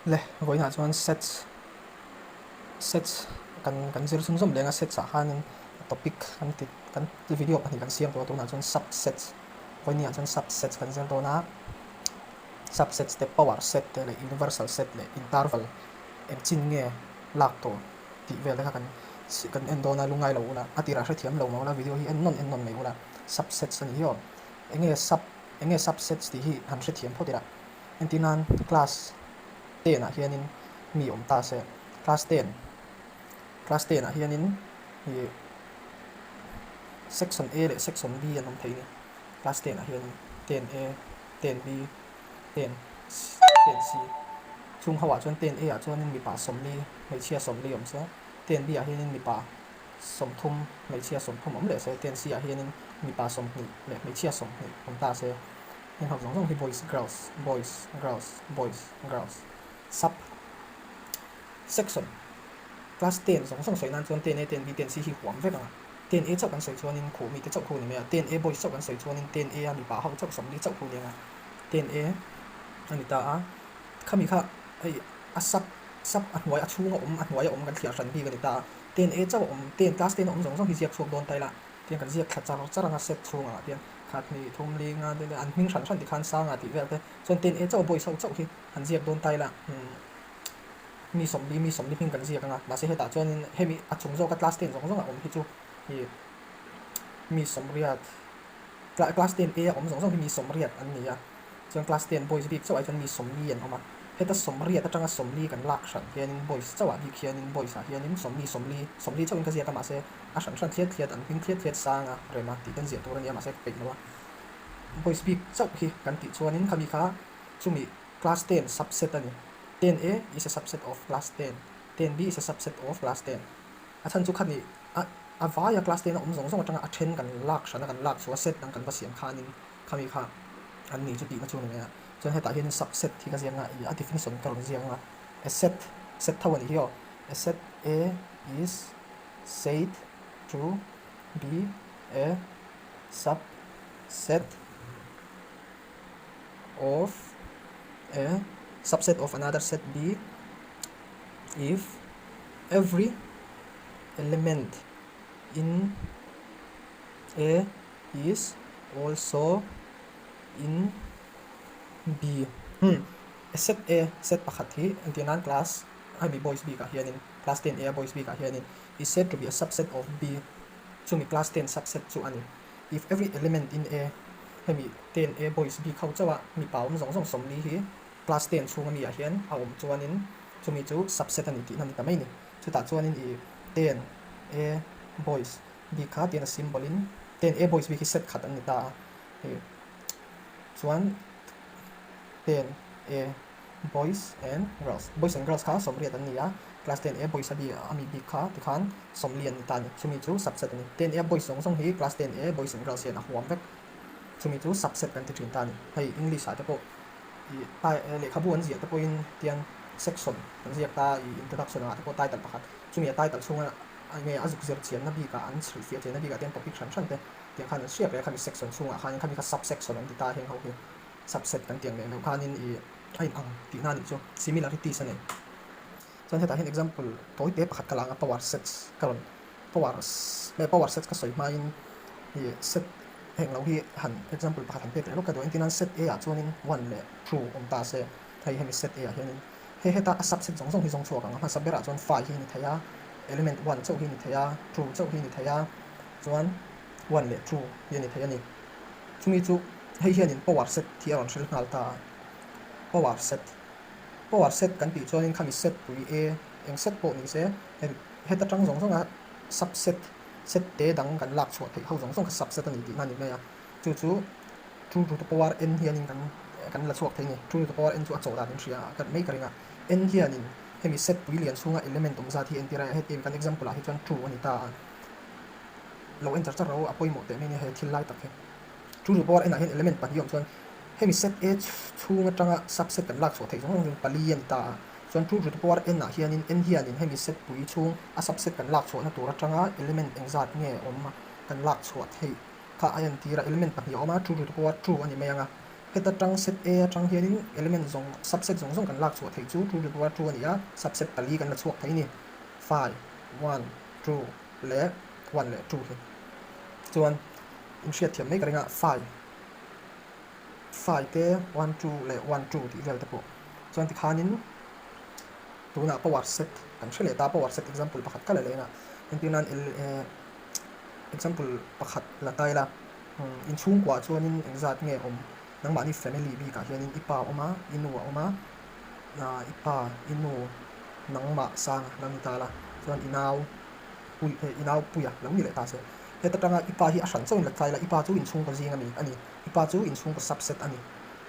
Le vawiinah chuan sets sets kan kan zir chhun zawm leng a sets ah khanin topic kan ti kan video pahnih kan siam tawh a tunah chuan sub sets vawiin ah chuan sub sets kan zir dawn a sub sets te power set te leh universal set leh interval eng chin nge lak tawh tih vel te kha kan kan en dawn a lungngai lo ula a tirah hrethiam lo mah ula video hi en nawn en nawn mai ula sub sets a nih hi aw eng nge sub eng nge sub sets tih hi han hrethiam phawt ila. Entir nan class ten ah hianin mi awm ta se, class ten class ten ah hianin ih section A leh section B an awm thei a ni. Class ten ah hianin ten A, ten B, ten ten C chung ho ah chuan ten A ah chuanin mipa 40, hmeichhia 40 awm se, ten B ah hianin mipa 30, hmeichhia 30 awm leh se, ten C ah hianin mipa 20 leh hmeichhia 20 awm ta se. Heng ho zawng zawng hi boys, girls, boys, girls, boys, girls. Sub section class ten zawng zawng sawi nan chuan ten A, ten B, ten C hi huam vek ang a. Ten A chauh kan sawi chuanin khuh mite chauh khu ni mai a, ten A boys chauh kan sawi chuanin ten A a mipa ho chauh 40 chauh khu ni ang a. Ten A a ni ta a, khami kha hei a sub sub a hnuai a chhunga awm a hnuaia awm kan thliar hran bik a ni ta a. Ten A chauh a awm ten class ten a awm zawng zawng hi ziak chhuak dawn ta ila. Tiang kan ziak thla char char anga set chhungah ah hian khat hnih thum li nga te an hming hran hran tikhan sanga tih vel te chuan ten e chauh boys ho chauh hi han ziak dawn ta ila umm mi 40 mi 40 hming kan ziak anga mahse hetah chuanin hemi a chung zawka class ten zawng zawng a awm hi chu ih mi 80 class ten a awm zawng zawng hi mi 80 an ni a. Chuan class ten boys bik chauh ah chuan mi 40 an awm a, heta 80 atanga 40 kan lak hran hianin boys chauh ah bik hianin boys ah hianin 40 40 40 chauhin ka ziak a mahse a hran hran thliat thliat an hming thliat thliat sang a rem a tih ten ziah tur a ni a mahse ka peih lo a boys bik chauh hi kan tih chuanin khami kha chumi class ten subset a ni ten A is a subset of class ten ten B is a subset of class ten a chhan chu khani a a vaia class ten a awm zawng zawng atanga a then kan lak hran a kan lak chhuah a set dang kan va siam khanin Khami kha an ni chu tihna chu a ni mai a, chuan hetah hianin subset hi ka ziak anga ih a definition ka rawn ziak anga a set, set tho a nih hi aw, a set A is said to be a subset of a subset of another set B if every element in A is also in B. Hmm, set A, set pakhat hi engtir nan class hemi boys bikah hianin class ten A a boys bikah hianin is said to be a subset of B chumi class ten subset chu a ni. If every element in A hemi ten A boys bik ho chauha mipa awm zawng zawng 40 hi class ten chhunga mi ah hian a awm chuanin chumi chu subset a ni tihna ni ta mai a ni. Chutah chuanin i ten A boys bik kha tian a symbol in ten A boys bik hi set khat an ni ta a hei chuan ten A boys and girls boys and girls kha 80 an ni a class ten A boys a bi ami bik kha tikhan 40 an ni ta a ni chumi chu subset a ni ten A boys zawng zawng hi class ten A boys and girls hian a huam vek chumi chu subset kan ti thin ta a ni hei English ah te pawh ih lehkhabu an ziah te pawhin tiang section an ziak ta ih introduction ah te pawh title pakhat chumi a title chhunga Enge a zuk zir chianna bikah an chhilhfiah chianna bikah te hian topic hran hran te tiang khan an hriat reng a khami section chhungah khanin khami kha sub section an ti ta a heng ho hi subset kan tiang leh loh khanin ih a in ang tihna a nih chu similarities a nei. Chuan hetah hian example tawi te pakhat ka la ang a power sets ka rawn power power sets ka sawi hmain ih set heng lo hi han example pakhat han pek leh lawk ka duh a engtin set A ah chuanin one leh two awm ta se hei hemi set A ah hianin Hei heta a subset zawng zawng hi zawng chhuak ang a, hmasa berah chuan phi hi a ni thei a, element one chauh hi a ni thei a, two chauh hi a ni thei a, chuan one leh two hi a ni thei a ni. Chumi chu hei hianin power set hi a rawn hril nghal ta a, power set, power set kan tih chuanin khami set pui A eng set pawh ni se heng heta tang zawng zawnga subset set te dang kan lak chhuah theih ho zawng zawng kha subset a ni tihna a ni mai a, chu chu Two to the power n hianin kan kan la chhuak thei a ni. Two to the power n chu a chawh dan in hria a, mai ka ring a. N hianin hemi set pui lian chhunga element awm zat hi entir a, hetiang kan example ah hi chuan two a ni ta a. Lo en char char ro a pawimawh teh mai a nia he thil lai tak hi. Two to the power n ah hian element pahnih awm chuan hemi set A chhung atanga subset kan lak chhuah theih zawng zawng chu pali a ni ta a. Chuan two to the power n ah hianin n hianin hemi set pui chhung a subset kan lak chhuahna tur atanga element engzat nge awm a kan lak chhuah theih. Kha a entir a, element pahnih a awm a, two to the power two a ni mai ang a. Heta tang set A atang hianin element zawng subset zawng zawng kan lak chhuah theih chu two to the power two a ni a, subset pali kan la chhuak thei ni, five, one, two leh one leh two hi. Chuan inhriat thiam mai ka ring a, five, five te one two leh one two tih vel te pawh. Chuan tikhanin tunah power set kan hre leh ta, power set example pakhat ka la leng a, entir nan example pakhat la ta ila. Inchhungkuah chuanin engzat nge awm? Nangmahni family bikah hianin i pa a awm a, i nu a awm a, i pa, i nu, nangmah sanga lo ni ta la, chuan i nau pui i nau puia lo ni leh ta se. Heta tanga i pa hi a hran chauhin la tlai la, i pa chu inchhungkaw zing a mi a ni, i pa chu inchhungkaw subset a ni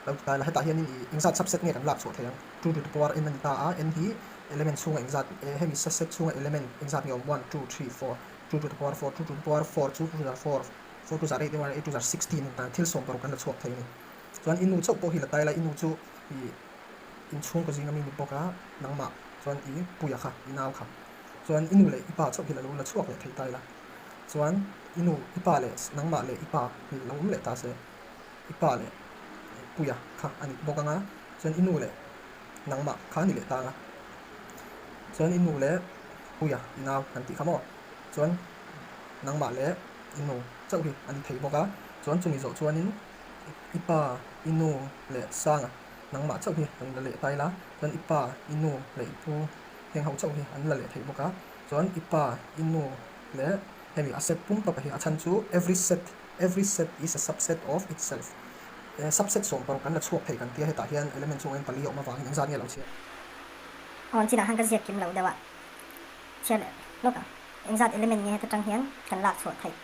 lo ti ta la. Hetah hianin i engzat subset nge kan lak chhuah thei ang? Two to the power n a ni ta a, n hi element chhunga engzat, hemi set chhunga element engzat nge awm? One, two, three, four, two to the power four, two to the power four chu two to the four. Four two zar eight one eight two zar 16 ang tan thil 16 kan la chhuak thei a ni. Chuan i nu chauh pawh hi la tai la, i nu chu i inchhungkaw zinga mi ni bawk a, nangmah chuan i puia kha, i nau kha. Chuan i nu leh i pa chauh hi la lo la chhuak leh thei tai la. Chuan i nu, i pa leh nangmah leh i pa hi lo awm leh ta se, i pa leh puia kha a ni bawk ang a, chuan i nu leh nangmah kha a ni leh ta ang a. Chuan i nu leh puia i nau kan tih kha maw? Chuan nangmah leh i nu chauh hi a ni thei bawk a, chuan chumi zawh chuanin i pa, i nu leh Sanga nangmah chauh hi an la leh ta ila, chuan i pa, i nu leh i pu heng ho chauh hi an la leh thei bawk a, chuan i pa, i nu leh hemi a set pum tawpa hi a chhan chu every set, every set is a subset of itself, subset 16 kan la chhuak thei kan tia hetah hian element chungah hian pali a awm avangin engzat nge lo chhiar. Aw chinah khan ka ziak kim lo deuh a, chhiar leh lawk ang. Engzat element nge heta tang hian kan lak chhuah theih?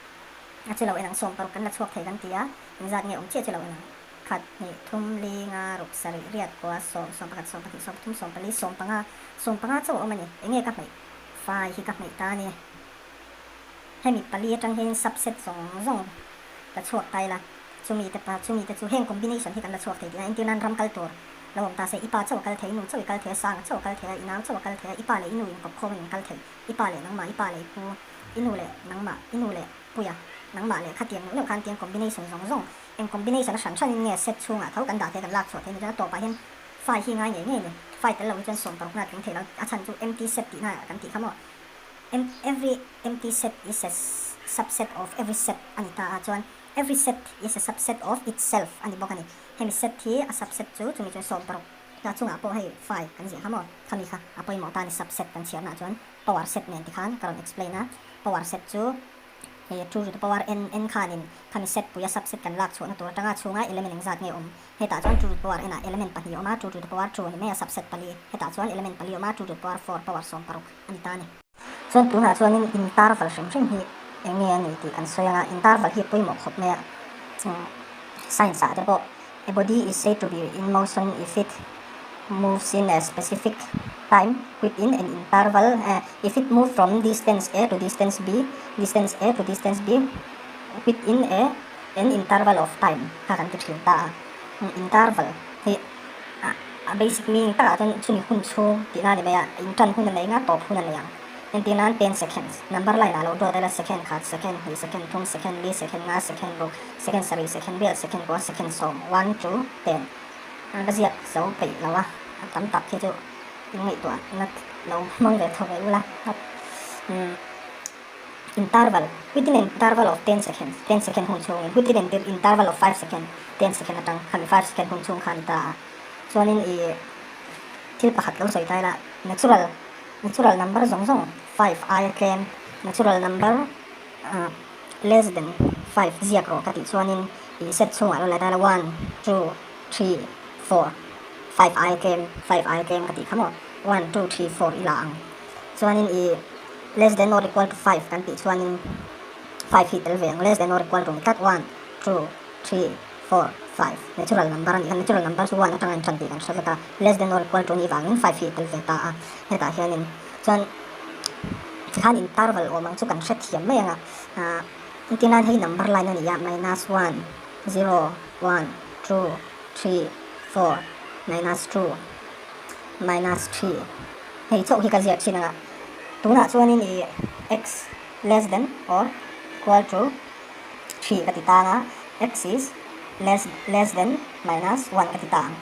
A chu lo en ang, 16 kan la chhuak thei kan ti a, engzat nge awm chiah chu lo en ang. Khat, hnih, thum, li, nga, ruk, sarih, riat, kua, sawm, 11, 12, 13, 14, 15, 15 chauh a awm a ni. Enge ka hmeih? Fai hi ka hmeih ta a ni. Hemi pali atang hian subset zawng zawng la chhuak ta ila, chumi te pa, chumi te chu heng combination hi kan la chhuak thei tih a, entir nan ram kal tur lo awm ta se, i pa chauh a kal thei, i nu chauh i kal thei a, sanga chauh a kal thei a, i nau chauh a kal thei a, i pa leh i nu inkawp khawmin in kal thei. I pa leh nangmah, i pa leh i pu, i nu leh nangmah, i nu leh puia, nangmah leh khatiang neuh neuh khan tiang combination zawng zawng, eng combination a hran hranin nge set chhungah tho kan dah thei kan lak chhuah thei ni chuan a tawpah hian file hi ngai ngei ngei ni. File tel lo hi chuan 16 na a tling thei lo, a chhan chu empty set tihna kan tih kha maw? Every empty set is a subset of every set a ni ta a, chuan every set is a subset of itself a ni bawk a ni. Hemi set hi a subset chu chumi chuan 16. A chungah pawh hei file kan ziah kha maw? Khami kha a pawimawh ta a ni subset kan chhiarnaah chuan power set nen tikhan ka rawn explain a, power set chu hei two to the power n n khanin khami set puia subset kan lak chhuahna tur atanga chhunga element engzat nge awm hetah chuan two to the power n ah element pahnih a awm a two to the power two a ni mai a subset pali hetah chuan element pali a awm a two to the power four power 16 a ni ta a ni. Chuan tunah chuanin interval hrim hrim hi eng nge a ni tih kan sawi ang a, interval hi a pawimawh khawp mai a, science ah te pawh a body is said to be in motion if it moves in a specific time within an interval if it move from distance A to distance B, distance A to distance B within a an interval of time kha kan ti thin ta a, interval hi a basic meaning takah chuan chumi hun chhung tihna a ni mai a, intan hun a nei nga tawp hun a nei ang. Entir nan 10 seconds, number line ah lo dawt ila second khat, second hnih, second thum, second li, second nga, second ruk, second sarih, second riat, second kua, second sawm, one to ten. Ka ziak zo peih lo a, a tam tak hi chu in ngaihtuah na lo hmang ve tho ve ula. Interval, within an interval of 10 seconds, 10 second hun chhungin, within an interval of 5 second, 10 second atang khami 5 second hun chhung kha a ni ta a. Chuanin i thil pakhat lo sawi ta ila, natural, natural number zawng zawng 5 aia tlem, natural number less than 5 ziak rawh ka tih chuanin i set chhungah lo la ta ila one, two, three, four, five aia tlem, five aia tlem ka tih kha maw, one, two, three, four i la ang. Chuanin i less than or equal to five kan tih chuanin five hi tel ve ang, less than or equal to ni tlat, one, two, three, four, five, natural number a nih kha, natural number chu one atanga intan tih kan hre vek a, less than or equal to nih vangin five hi tel ve ta a, hetah hianin chuan tikhan interval awm ang chu kan hrethiam mai ang a, ah entir nan hei number line a ni a, minus one, zero, one, two, three, four, minus two, minus three. Hei chauh hi ka ziak thin ang a, tunah chuanin i x less than or equal to 3 ka ti tang a, x is. less less than minus one ka ti ta ang.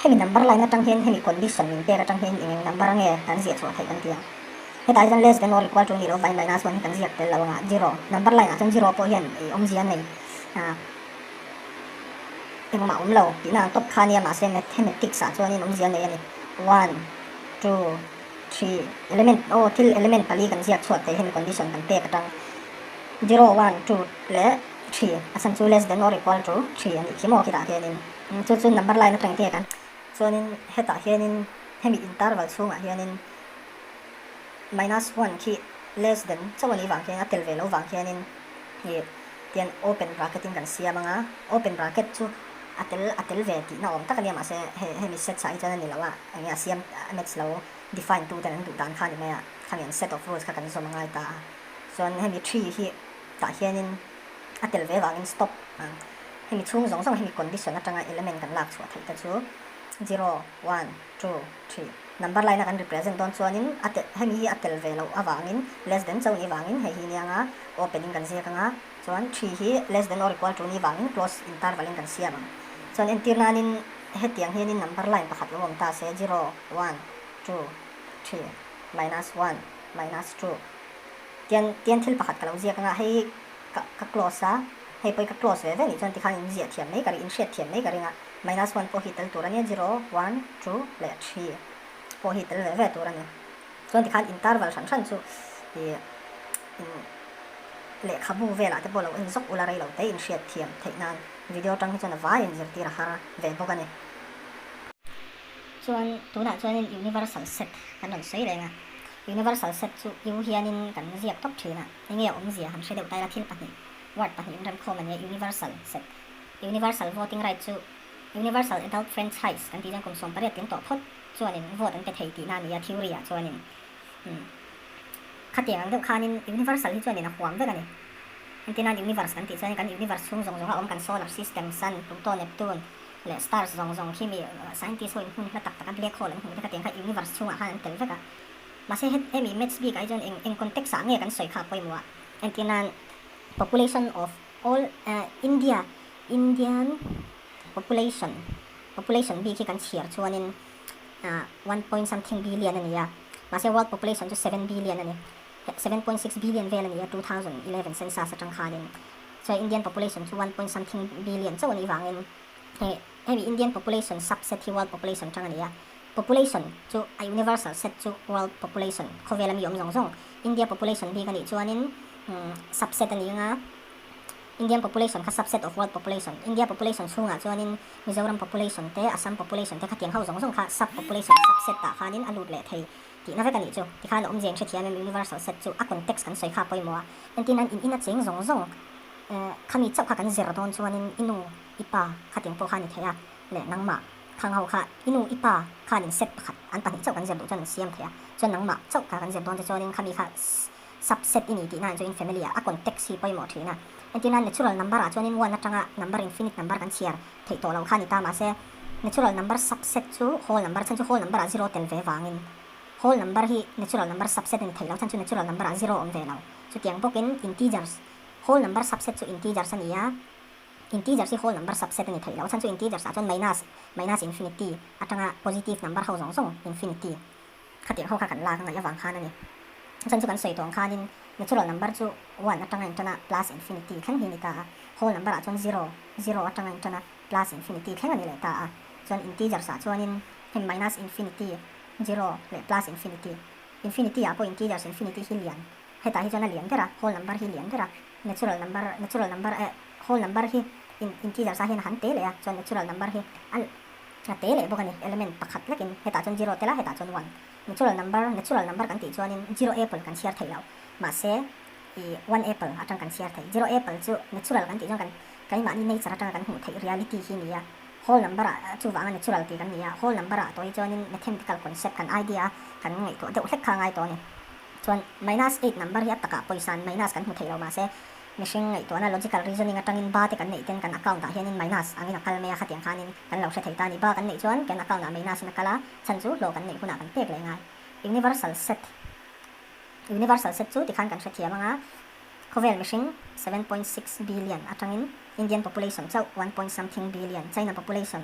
Hemi number line atang hian hemi condition min pek atang hian eng eng number nge kan ziah chhuah theih kan ti ang. Hetah hi chuan less than or equal to nih loh avangin minus one hi kan ziak tel lo anga zero number line ah chuan zero pawh hian ih awmzia a nei ah engmah awm lo tihna ang tawp kha ania mahse mathematics ah chuanin awmzia a nei a ni. One, two, three element aw thil element pali kan ziak chhuah theih hemi condition kan pek atang zero, one, two leh three a chhan chu less than or equal to three a nih khi maw khitah hianin chu chu number line atang te kan chuanin hetah hianin hemi interval chhungah hianin minus one khi less than chauh a nih vang hian a tel ve loh vang hianin ih tian open bracket in kan siam anga open bracket chu a tel a tel ve tihna awm tak a nia mahse he hemi set ah hi chuan a ni lo a enge a siam a maths lo define tu ten an duh dan kha a ni mai a khami an set of rules kha kan zawm a ngai ta a chuan hemi three hi tah hianin a tel ve vangin stop ang hemi chhung zawng zawng hemi condition atanga element kan lak chhuah theih te chu zero one two three number line a kan represent dawn chuanin a tel hemi hi a tel ve loh avangin less than chauh ni vangin hei hi nia anga open in kan ziak anga chuan three hi less than or equal to ni vangin close interval in kan siam ang chuan entir nanin hetiang hianin number line pakhat lo awm ta se zero one two three minus one minus two tian tian thil pakhat ka lo ziak anga hei hi ka ka close a hei pawh hi ka close ve ve nih chuan tikhan in ziah thiam mai ka ring in hriat thiam mai ka ring a minus one pawh hi tel tur a nia zero one two leh three pawh hi tel ve ve tur a ni chuan tikhan interval hran hran chu ih in lehkhabu velah te pawh lo en zawk ula rei lo te in hriat thiam theih nan video atang hi chuan a vai in zirtir a har ve bawk a ni. Chuan tunah chuanin universal set kan rawn sawi reng a, universal set chu U hianin kan ziak tawp thin a, enge a awmzia han hre deuh ta ila thil pahnih, word pahnih in remkhawm a nia universal set. Universal voting right chu universal adult franchise kan tih chuan kum 18 tling tawh phawt chuanin vote an pe thei tihna a ni a theory ah chuanin umm khatiang ang deuh khanin universal hi chuanin a huam vek a ni. Entirnan universe kan tih chuanin kan universe chhung zawng zawng a awm kan solar system, sun, Pluto, Neptune, leh stars zawng zawng khi mi scientist ho in hmun hla tak tak a black hole an hmuh te kha tiang kha universe chhungah khan an tel vek a. Mahse het hemi maths bik ah hi chuan eng eng context ah nge kan sawi kha a pawimawh a. Entirnan population of all India Indian population population bik hi kan chhiar chuanin one point something billion a ni a. Mahse world population chu seven billion a ni. 7.6 billion vel a ni a, 2011 census atang khanin chuan Indian population chu one point something billion chauh a nih vangin hei hemi Indian population subset hi world population atang a ni a, population chu a universal set chu world population khawvela mi awm zawng zawng India population bik a nih chuanin subset a ni anga Indian population kha subset of world population India population chhungah chuanin Mizoram population te Assam population te khatiang ho zawng zawng kha sub population subset ah khanin a lut leh thei. Tihna vek a nih chu. Tikhan a awmzia in hrethiam em universal set chu a context kan sawi kha a pawimawh a. Entin an in ina cheng zawng zawng khami chauh kha kan zir dawn chuanin i nu i pa khatiang pawh kha a ni thei a leh nangmah khang ho kha i nu i pa khan in set pakhat an pahnih chauh kan zir duh chuan an siam thei a chuan nangmah chauh kha kan zir dawn te chuanin khami kha sub set i ni tihna an chu in family ah a context hi pawimawh thin a. Entirna natural number ah chuanin one atanga number infinite number kan chhiar theih tawh loh kha a ni ta mahse Natural number subset chu whole number chhan chu whole number ah zero tel ve vangin whole number hi natural number subset a ni thei lo chhan chu natural number ah zero awm ve lo. Chutiang bawkin integers whole number subset chu integers a ni a, integers hi whole number subset a ni thei lo chhan chu integers ah chuan minus minus infinity atanga positive number ho zawng zawng infinity khatiang ho kha kan lak a ngaih avang khan a ni. Chhan chu kan sawi tawh ang khanin natural number chu one atanga intan a plus infinity thleng hi a ni ta a, whole number ah chuan zero zero atanga intan a plus infinity thleng a ni leh ta a, chuan integers ah chuanin heng minus infinity, zero leh plus infinity, infinity ah pawh integers infinity hi lian, hetah hi chuan a lian ber a, whole number hi lian ber a, natural number, natural number eh whole number hi integers ah hian a han te leh a, chuan natural number hi a a te leh bawk a ni, element pakhat lekin hetah chuan zero tel a, hetah chuan one, natural number, natural number kan tih chuanin zero apple kan chhiar thei lo, mahse ih one apple atang kan chhiar thei, zero apple chu natural kan tih chuan kan. Keimahni nature atanga kan hmuh theih reality hi nia, whole number ah chuvanga natural tih kan nia, whole number ah tawh hi chuanin mathematical concept kan idea kan ngaihtuah deuh hlek kha a ngai tawh a ni. Chuan minus eight number hi a takah pawisa an minus kan hmu theih lo mahse mihring ngaihtuahna logical reasoning atangin ba te kan neih ten kan account ah hianin minus angin a kal mai a khatiang khanin kan lo hre thei ta a ni. Ba kan neih chuan kan account ah minus in a kal a, chhan chu hlawh kan neih hunah kan pek leh ngai. Universal set Universal set chu tikhan kan hrethiam anga khawvel mihring 7.6 billion atangin. Indian population chauh one point something billion, China population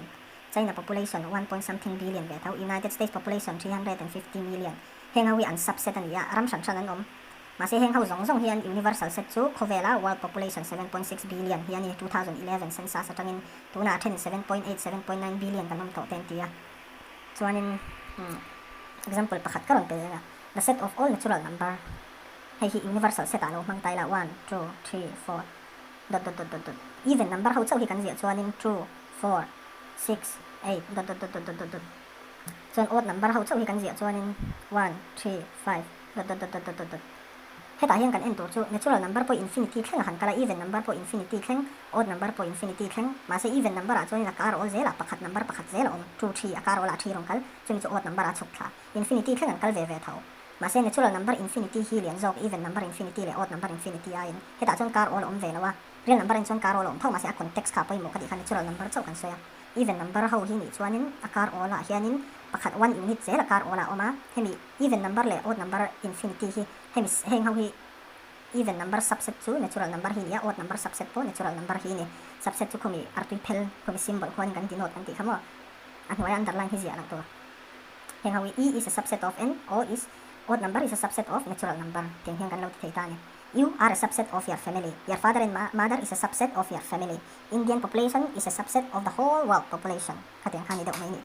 China population one point something billion ve tho, United States population 350 million. Heng ho hi an subset a ni a, ram hran hran an awm. Mahse heng ho zawng zawng hian universal set chu khawvela world population 7.6 billion hi a ni, 2011 census atangin tunah a then 7.8, 7.9 billion kan awm tawh te an ti a. Chuanin example pakhat ka rawn pe leh a, the set of all natural number hei hi universal set ah lo hmang ta ila one, two, three, four dot dot dot dot dot even number ho chauh hi kan ziah chuanin two, four, six, eight dot dot dot dot dot dot dot chuan odd number ho chauh hi kan ziah chuanin one, three, five dot dot dot dot dot dot dot hetah hian kan en tur chu natural number pawh infinity thleng a han kal a even number pawh infinity thleng odd number pawh infinity thleng mahse even number ah chuanin a kar awl zel a pakhat number pakhat zel a awm two three a kar awl ah three rawn kal chumi chu odd number ah chhuk thla infinity thleng an kal ve ve tho mahse natural number infinity hi lian zawk even number infinity leh odd number infinity aiin hetah chuan kar awl a awm ve lo a real number en chuan kar awl a awm tho mahse a context kha a pawimawh ka tih kha natural number chauh kan sawi a even number ho hi nih chuanin a kar awl ah hianin pakhat one unit zel a kar awl ah a awm a hemi even number leh odd number infinity hi hemi heng ho hi even number subset chu natural number hi ni a odd number subset pawh natural number hi ni subset chu khawmi artui phel khawmi symbol khuanin kan denote kan tih kha maw a hnuaia underline hi ziah loh tur heng ho hi e is a subset of n o is odd number is a subset of natural number tiang hian kan lo ti thei ta a ni you are a subset of your family your father and mother is a subset of your family Indian population is a subset of the whole world population khatiang kha ni deuh mai ni.